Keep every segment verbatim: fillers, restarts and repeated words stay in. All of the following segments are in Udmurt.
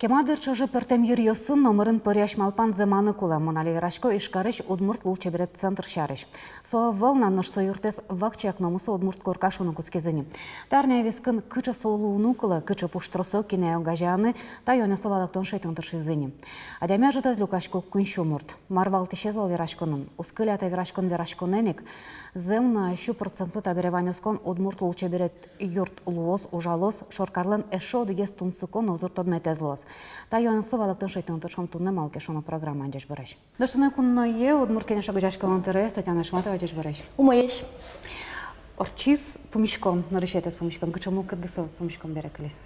Кема дыр ӵоже пӧртэм йыръёсын номырын пӧръясь малпан зэманы кулэ. Мон али верасько Ижкарысь удмурт лулчеберет центр сярысь. Со ӧвӧл на, нош со юртэз вакчияк но мусо удмурт корка шуыны кутскизы ни. Та арня вискын кыӵе со луыны кулэ, кыӵе пуштросо, кинэ огазеяны, та юанъёслы валэктон шедьтыны тыршизы ни. Адями ӧжытэз люкасько куинь сю мурт. Мар валтӥсез вал вераськонын? Уз кыльы-а та вераськон вераськонэн ик? Зэм но, сю процентлы табере вань оскон удмурт лулчеберет юрт луоз, ужалоз, шоркарлэн эшшо одӥгез тунсыко но узыр тодметэз луоз. Та юанъёслы валэктон шедьтыны тыршом туннэ «Малы ке шуоно» программаын. Ӟечбуресь! Нош туннэ кунное удмурт кенеш огазеяськонлэн тӧроез Татьяна Ишматова. Ӟечбуресь! Умоесь! Ортчиз пумиськон, нырысетӥез пумиськон. Кыӵе мылкыдды со пумиськон бере кылиз?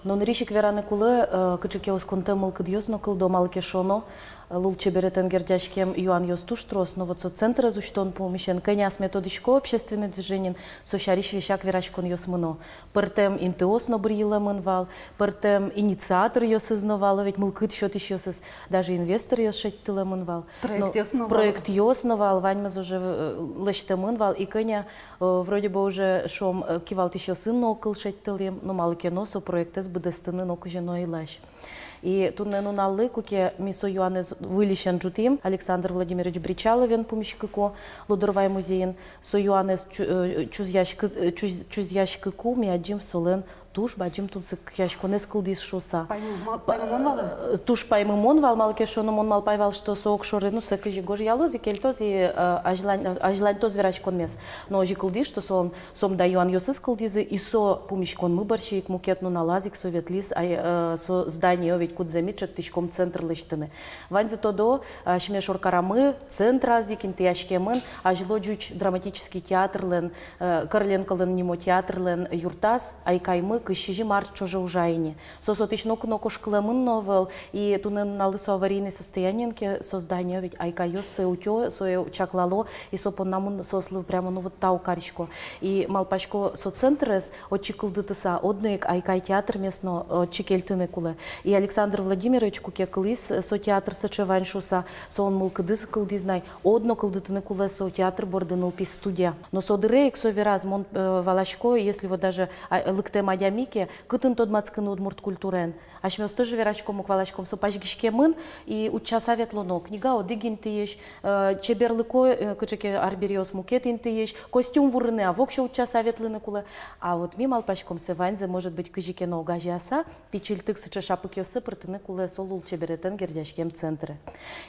Но нырысь ик вераны кулэ, э, кыӵе ке осконтэм мылкыдъёс но кылдо, малы ке шуоно, э, лулчеберетэн герӟаськем юанъёс туж трос, но вот со центрез усьтон пумысен, кӧня асме тодӥсько общественной движениын, со сярысь весяк вераськонъёс мыно. Пӧртэм интыос но быръылэмын вал, пӧртэм инициаторъёсыз но вал, ведь мылкыд сётӥсьёсыз, даже инвесторъёс шедьтылэмын вал. Но проектъёс но вал. Проектъёс но вал, ваньмыз уже, э, лэсьтэмын вал, и кӧня, э, вроде бы уже, шуом, э, кивалтӥсьёсын но огкыл шедьтылэм, но малы ке но со проектэз быдэстыны нокызьы но ӧй луы. И туннэ нуналлы, куке ми со юанэз выльысен ӝутӥм, Александр Владимирович Бречаловен пумиськыку Лудорвай музейын, со юанэз чу-, э, чузъяськы-, э, чуз-, чузъяськыку ми адӟим солэн туж бадӟым тунсыкъяськонэз кылдӥз шуыса. Паймы-, ма-, паймымон вал-а? Э, туж паймымон вал, малы ке шуоно, мон малпай вал, что со огшоры, ну, сое кызьы гожъялоз и кельтоз, и, э, азьлань-, азьланьтоз вераськонмес. Но озьы кылдӥз, что солэн сомында юанъёсыз кылдӥзы, и со пумиськонмы бӧрсьы ик мукет нуналаз ик со ветлӥз, ай, э, со здание, ведь кудзэ ми чектӥськом центр лэсьтыны. Ваньзы тодо, асьме шоркарамы центраз ик интыяськемын азьло ӟуч драматический театрлэн, э, Короленколэн нимо театрлэн юртаз «Айкаймы» кызь сизьым ар ӵоже ужа ини. Со сотысь ноку но кошкылэмын но ӧвӧл, и туннэ нуналлы со аварийной состояниын ке, со здание, ведь «Айкайёс» сое утё, сое чаклало, и со понна мон соослы прямо, ну вот, тау карисько. И малпасько, со центрез отчы кылдытыса, одно ик «Айкай» театрмес но отчы кельтыны кулэ. И Александр Владимирович куке кылӥз, со театр сыӵе вань шуыса, солэн мылкыдыз кылдӥз на, одно кылдытыны кулэ со театр борды нылпи студия. Но со дыре ик со вераз, мон, э, валасько, если вот даже, а, лыктэм адями ке, кытын тодматскыны удмурт культураен. Асьмеос тоже вераськом, уг валаськом, со пазьгиськемын, и утчаса ветлоно. Книга одӥг интыысь, э, чеберлыко, э, кыӵе ке арбериос мукет интыысь, костюм вурыны, а воксё утчаса ветлыны кулэ. А вот ми малпаськом, сое ваньзэ, может быть, кызьы ке но огазеяса, пичильтык сыӵе шапыкъёсы пыртыны кулэ со лулчеберетэн герӟаськем центрэ.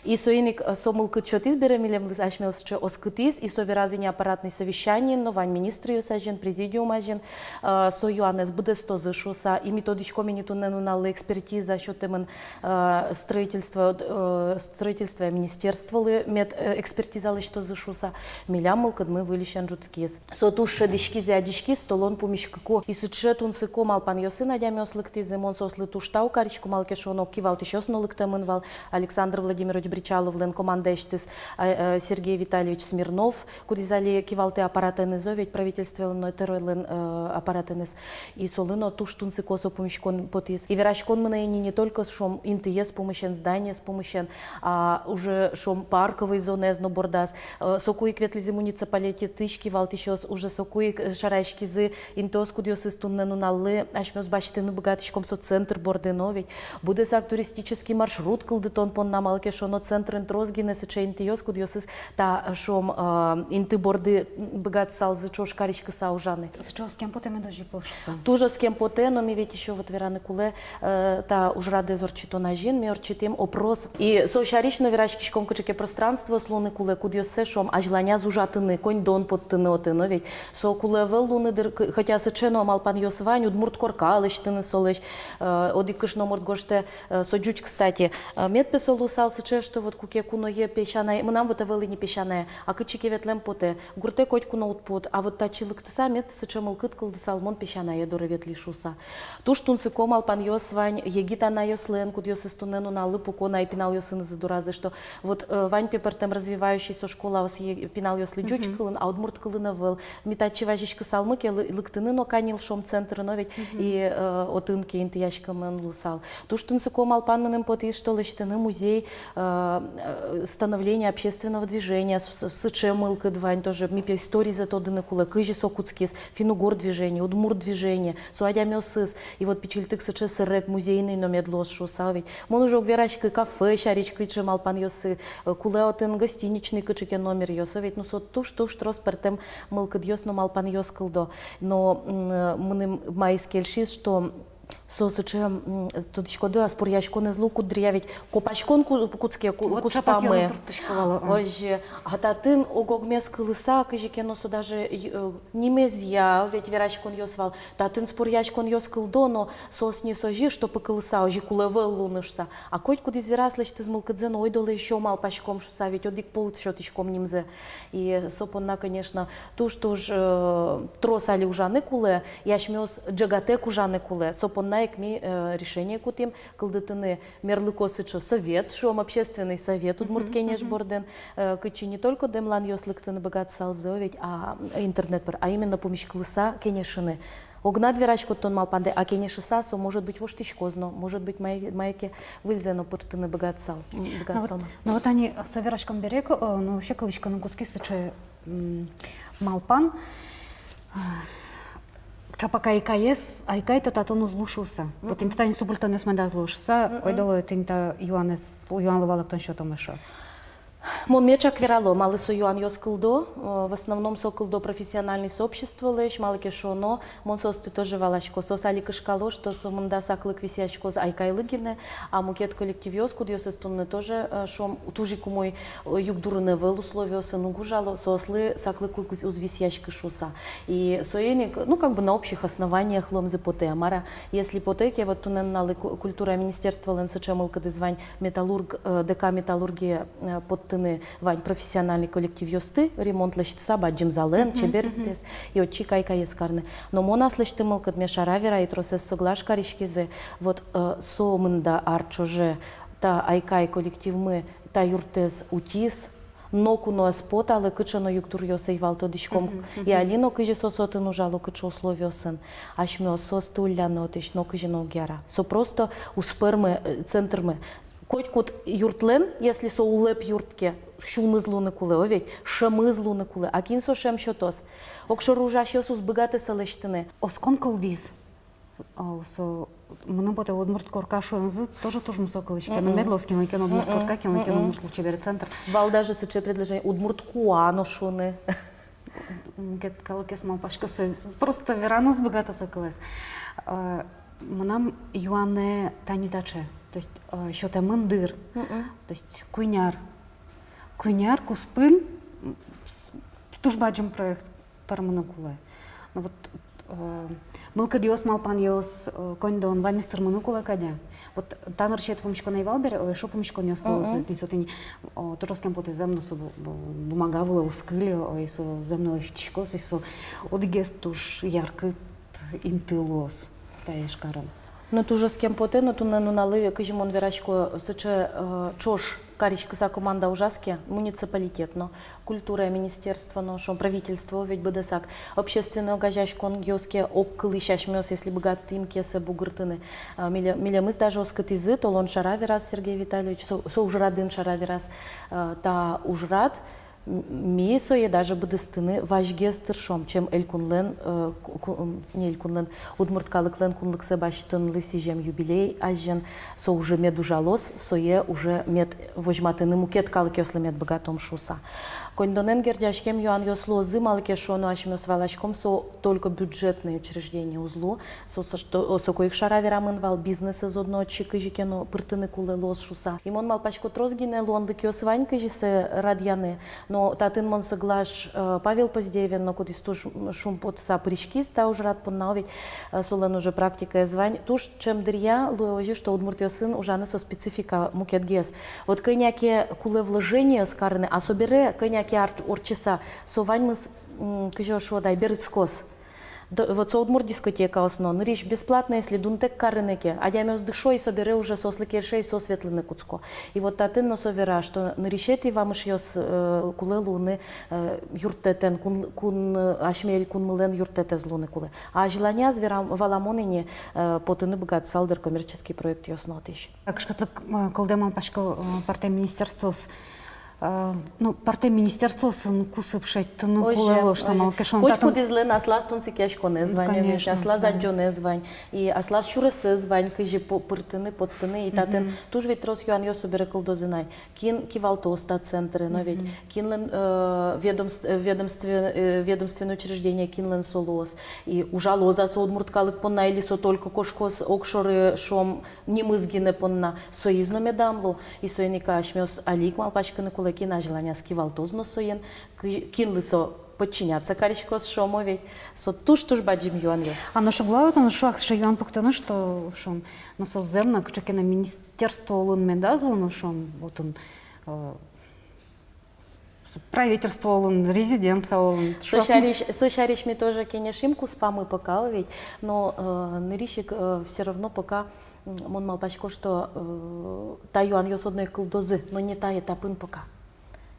И соин ик, э, со мылкыд сётӥз бере милемлы, асьмелы сыӵе оскытӥз, и со вераз ини аппаратной совещаниын но, вань министръёс азьын, президиум азьын, э, со юанэз быдэстозы шуыса, и ми тодӥськом ини туннэ нуналлы экспертиза сётэмын, э, строительство, э, строительство министерстволы мед, э, экспертиза лэсьтозы шуыса, милям мылкыдмы выльысен ӝутскиз. Со туж шӧдӥськиз и адӟиськиз, толон пумиськыку. И сыӵе тунсыко малпанъёсын адямиос лыктӥзы, мон соослы туж тау карисько, малы ке шуоно, кивалтӥсьёс но лыктэмын вал, Александр Владимирович Бречаловлэн командаысьтыз, а, э, Сергей Витальевич Смирнов, кудӥз али кивалтэ аппаратэныз, ведь правительстволэн но тӧролэн, э, аппаратэныз. И солы но туж тунсыко со пумиськон потӥз. И вераськон мынэ ини не только, шуом, интыез пумысен, зданиез пумысен, а уже, шуом, парковой зонаез но бордаз. Э, соку ик ветлӥзы муниципалитетысь кивалтӥсьёс, уже соку ик, э, шараяськизы интыос, кудъёсыз туннэ нуналлы асьмеос басьтыны быгатӥськом со центр борды но, ведь быдэсак туристический маршрут кылдытон понна, малы ке шуоно, центрын трос гинэ сыӵе интыос, кудъёсыз та, э, шуом, э, инты борды быгатысалзы ӵош кариськыса ужаны. Сыӵе оскем потэ мед озьы пол шуыса. Туж оскем потэ, но ми ведь ещё вот вераны кулэ, э, та ужрадэз ортчытон азьын ми ортчытӥм опрос. И со сярысь но вераськиськом, кыӵе ке пространствоос луыны кулэ, кудъёссэ, шуом, азьланяз ужатыны, коньдон поттыны отын, но ведь со кулэ ӧвӧл луыны дыр, к-, хотя сыӵе но малпанъёс вань, удмурт корка лэсьтыны солэсь, э, одӥг кышномурт гожтэ, э, со ӟуч, кстати. Э, мед пе со луысал сыӵе, что вот куке куное песянае, мынам вот ӧвӧл ини песянае, а кытчы ке ветлэм потэ, гуртэ котьку но уд пот, а вот татчы лыктыса, мед сыӵе мылкыд кылдысал, мон песянае доры ветлӥ шуыса. Туж тунсыко малпанъёс вань егит анайёслэн, кудъёсыз туннэ нуналлы пуко на ай пиналъёсынызы доразы, что вот, э, вань пе пӧртэм развивающийся школаос е-, пиналъёслы ӟуч кылын, а удмурт кылын ӧвӧл. Ми татчы вазиськысалмы ке, лы-, лыктыны но каньыл, шуом, центрын но ведь, и, э, отын ке интыяськемын луысал. Туж тунсыко малпан мыным потӥз, что лэсьтыны музей, э, э, становления общественного движения, с-, с-, сыӵе мылкыд вань тоже. Ми пе историзэ тодыны кулэ, кызьы со кутскиз, финн-угор движение, удмурт движение, Со адямиосыз, и вот пичильтык сыӵе сэрег музейный но мед луоз шуыса, ведь. Мон уже уг вераськы кафе сярысь, кыӵе малпанъёсы, э, кулэ отын гостиничный кыӵе ке номеръёс, ведь, ну, со туж-туж трос пӧртэм мылкыдъёс но малпанъёс кылдо. Но, м, э, мыным маиз кельшиз, что со сыӵе, м, тодӥськоды, а споръяськон ӧз лу, куддыръя ведь копаськон ку-, кутске ку-, вот куспамы. Чапак юаны турттӥсько вал, а. Озьы, а татын ог-огмес кылыса, кызьы ке но со даже, э, нимезъя ведь вераськонъёс вал. Татын споръяськонъёс кылдо, но соос не созьы, что пыкылыса, озьы кулэ ӧвӧл луыны шуыса. А котькудӥз вера аслэсьтыз мылкыдзэ но, ойдолэ ещё малпаськом шуыса, ведь одӥг пол сётӥськом нимзэ. И со понна, конечно, туж-туж, э, трос али ужаны кулэ, и асьмеос ӝегатэк ужаны кулэ. Со понна ик ми, э, решение кутӥм кылдытыны мерлыко сыӵе совет, шуом, общественный совет, Удмурт Кенеш бордын, э, кытчы не только дэмланъёс лыктыны быгатысалзы, ведь, а, интернет пыр, а именно пумиськылыса кенешыны. Огнад вераськод тон малпандэ, а кенешыса со, может быть, воштӥськоз но, может быть, мае-, мае ке выльзэ но пыртыны быгатысал, м, быгатысал. Ну вот, ну вот али со вераськон бере ик, э, ну, вообще кылӥськыны кутскиз сыӵе, м, малпан, э, чапак «Айкаез», «Айкай» то татын уз лу шуыса. Вот тӥни тани субультонъёс медаз лу шуыса, ойдолэ тӥни та юанэз, юанлы валэктон сётом эшшо. Мон меӵак верало, малы со юанъёс кылдо, э, в основном со кылдо профессиональный сообществолэсь, малы ке шуоно, мон соосты тоже валасько, соос али кышкало, что сомында саклык висъяськоз «Айкайлы» гинэ, а мукет коллективъёс, кудъёсыз туннэ тоже, э, шуом, туж ик умой, э, югдурын ӧвӧл, условиосын уг ужало, соослы саклык уг, уз висъяськы шуыса. И соин ик, ну, как бы на общих основаниях луэмзы потэ, а мар-а, если потэ ке, вот туннэ нуналлы ку-, культура министерстволэн сыӵе мылкыдыз вань, металлург, э, ДК «Металлургия», э, поттыны вань профессиональный коллективъёсты, ремонт лэсьтыса, бадӟым залэн, чебер юртэз, и отчы ик «Айкаез» карны. Но мон аслэсьтым мылкыдме шара вера, и тросэз соглаш кариськизы, вот, э, сомында ар ӵоже та «Айкай» коллективмы та юртэз утиз, ноку но ӧз поталэ, кыӵе но югдуръёс ӧй вал, тодӥськом. И али но кызьы соос отын ужало, кыӵе условиосын, асьмеос соосты улляны отысь нокызьы но уг яра. Со просто уз пӧрмы, э, центрмы. Котькуд юртлэн, если со улэп юрт ке, сюныз луыны кулэ, о ведь, шӧмыз луыны кулэ. А кин со шӧм сётоз? Огшоры ужасьёс уз быгаты сое лэсьтыны. Оскон кылдӥз. О, со, мыным потэ, удмурт корка шуэмзы тоже туж мусо кылӥське. Но мед луоз кинлы ке но удмурт корка, кинлы ке но удмурт лулчеберет центр. Вал даже сыӵе предложение, удмурт куа но шуыны. Мукет калыкъёс, малпасько, со просто вераны уз быгато со кылэз. Э, мынам юанэ тани таӵе. То есть, э, сётэмын дыр. То есть куинь ар. Куинь ар куспын, м, с-, туж бадӟым проект пӧрмыны кулэ. Ну вот, э, мылкыдъёс, малпанъёс, э, коньдон ваньмыз тырмыны кулэ кадь-а. Вот та нырысетӥ пумиськон ӧй вал бере, ой, эшшо пумиськонъёс луозы, тӥни со тӥни, о, туж оскем потэ, зэм но со бу-, бу-, бумага вылэ уз кыльы, ой, со зэм но лэсьтӥськоз, и со одӥгез туж яркыт инты луоз та Ижкарын. Ну, туж оскем потэ, но туннэ нуналлы, кызьы мон верасько, сыӵе, э, ӵош кариськыса команда ужаз ке, муниципалитет но, культура министерство но, шуом, правительство ведь быдэсак, общественной огазеяськонъёс ке, огкылысь асьмеос, если быгатӥм ке сое бугыртыны. Э, миле-, милемыз даже оскытӥзы, толон шара вераз Сергей Витальевич, со, со ужрадын шара вераз, э, та ужрад, М-, ми сое даже быдэстыны вазьгес тыршом, чем элькунлэн, э, ку-, ку-, м, не элькунлэн, удмурт калыклэн кунлыксэ басьтонлы сӥзем юбилей азьын, со уже мед ужалоз, сое уже мед возьматыны мукет калыкъёслы мед быгатом шуыса. Коньдонэн герӟаськем юанъёс луозы, малы ке шуоно асьмеос валаськом, со только бюджетное учреждение уз лу, со, со, что, соку ик шара верамын вал, бизнесэз одно отчы кызьы ке но пыртыны кулэ луоз шуыса. И мон малпасько, трос гинэ луонлыкъёс вань, кызьы сое радъяны. Но татын мон соглаш, э, Павел Поздеевен но, кудӥз туж шумпотыса пыриськиз та ужрад понна, ведь, э, солэн уже практикаез вань. Туж ӵем дыръя луэ озьы, что удмуртъёсын ужаны со специфика мукетгес. Вот кӧня ке кулэ вложениос карыны, а собере кӧня ке ар ортчыса, со ваньмыз, м, кызьы шуод ай, берытскоз. Д-, вот со удмурт дискотекаос но, нырысь бесплатно, если дунтэк карыны ке, адямиос дышо, и собере уже соослы кельше, и соос ветлыны кутско. И вот татын но со вера, что нырысетӥ вамышъёс, э, кулэ луыны, э, юрттэтэн, кун, кун, э, асьме элькунмылэн юрттэтэз луыны кулэ. А азьланяз верам, валамон ини, э, потыны быгатысал дыр коммерческий проектъёс но отысь. Кышкытлык, э, кылдэ, малпасько, э, пӧртэм министерствоос А, ну, пӧртэм министерствоосын кусып шедьтыны кулэ луоз, малы ке шуоно, татын котькудӥзлэн аслаз тунсыкъяськонэз вань, конечно, аслаз адӟонэз вань, и аслаз сюресэз вань, кызьы по-, пыртыны, поттыны, и татын туж ведь трос юанъёс собере кылдозы на ай. Кин кивалтоз та центрен, но ведь, кинлэн, э, ведомств-, э, ведомстве-, э, ведомственной учреждение, кинлэн со луоз, и ужалоз-а со удмурт калык понна, или со только кошкоз огшоры, шуом, нимыз гинэ понна, соиз но медам лу. И соин ик асьмеос али ик малпаськыны кулэ, кин азьланяз кивалтоз но соин, кы-, кинлы со подчиняться кариськоз, шуом ведь. Со туж-туж бадӟым юанъёс. А нош уг луы отын шуак сыӵе юан пуктыны, что, шуом, но со зэм но кыӵе ке но министерство улын медаз лу, но, шуом, отын, э, правительство улын, резиденция улын. Со сярысь, со сярысь ми тоже кенешим куспамы пока ведь, но, э, нырысь ик, э, всё равно пока, м, мон малпасько, что, э, та юанъёс одно ик кылдозы, но не та этапын пока.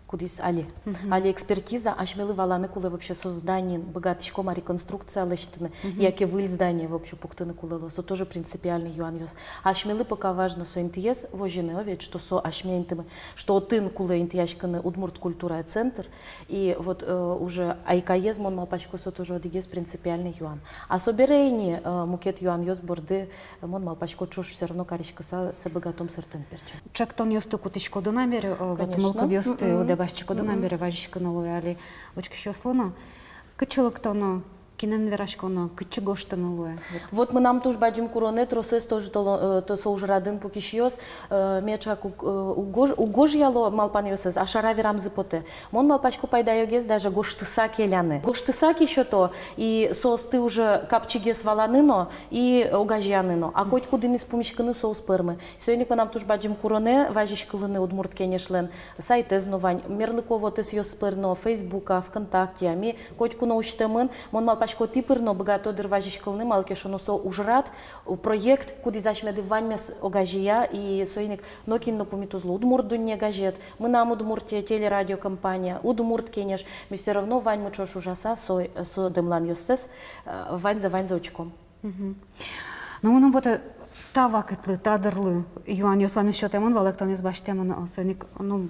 Кудӥз али. Али экспертиза, асьмелы валаны кулэ вообще, со зданиын быгатӥськом-а реконструкция лэсьтыны, яке выль здание вообще пуктыны кулэ луоз. Со тоже принципиальный юанъёс. Асьмелы пока важно со интыез возьыны, о ведь, что со асьме интымы, что отын кулэ интыяськыны удмурт культура центр. И вот, э, уже айкаез, мон малпасько, со тоже одӥгез принципиальный юан. А собере ини, э, мукет юанъёс борды, э, мон малпасько, ӵош всё равно кариськыса, сое быгатом сэртыны, перчен. Ӵектонъёсты кутӥськоды на бере, э, вот мылкыдъёсты лыдэ басьтӥськоды на бере, вазиськыны луэ али учкисьёслы но. Кытчы лыктоно, кинэн вераськоно, кытчы гожтыны луэ? Вот. Вот мынам туж бадӟым куронэ, тросэз тоже толо-, э, то со ужрадын пукисьёс, э, меӵак уг-, э, уг гож-, уг гожъяло малпанъёссэс, а шара верамзы потэ. Мон малпасько, пайдаёгес даже гожтыса келяны. Гожтыса ке сёто, и соосты уже капчигес валаны но, и огазеяны но. А котькудӥныз пумиськыны соос пӧрмы. Соин ик мынам туж бадӟым куронэ вазиськылыны Удмурт Кенешлэн сайтэз но вань, мерлыко вотэсъёс пыр но, Фейсбука, ВКонтакте, а ми котьку но усьтэмын, мон малпасько, тӥ пыр но быгато дыр вазиськылыны, малы ке шуоно со ужрад, проект, кудӥз асьмеды ваньмес огазея, и соин ик нокин но пумит уз лу. «Удмурт дунне» газет, «Мынам Удмуртие» телерадиокомпания, «Удмурт Кенеш», ми всё равно ваньмы ӵош ужаса со, со дэмланъёссэс, э, ваньзэ, ваньзэ учком. Мгм. Ну, мыным потэ, та вакытлы, та дырлы юанъёс ваньмыз сётэмын, валэктонъёс басьтэмын, а, соин ик, ну,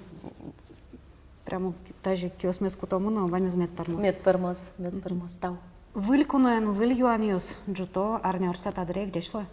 прямо тазьы киосмес кутомы но, ваньмыз мед пӧрмоз. Мед пӧрмоз, мед пӧрмоз, тау. Выль куноен выль юанъёс ӝуто арня ортчыса та дыре ик, ӟеч луэ.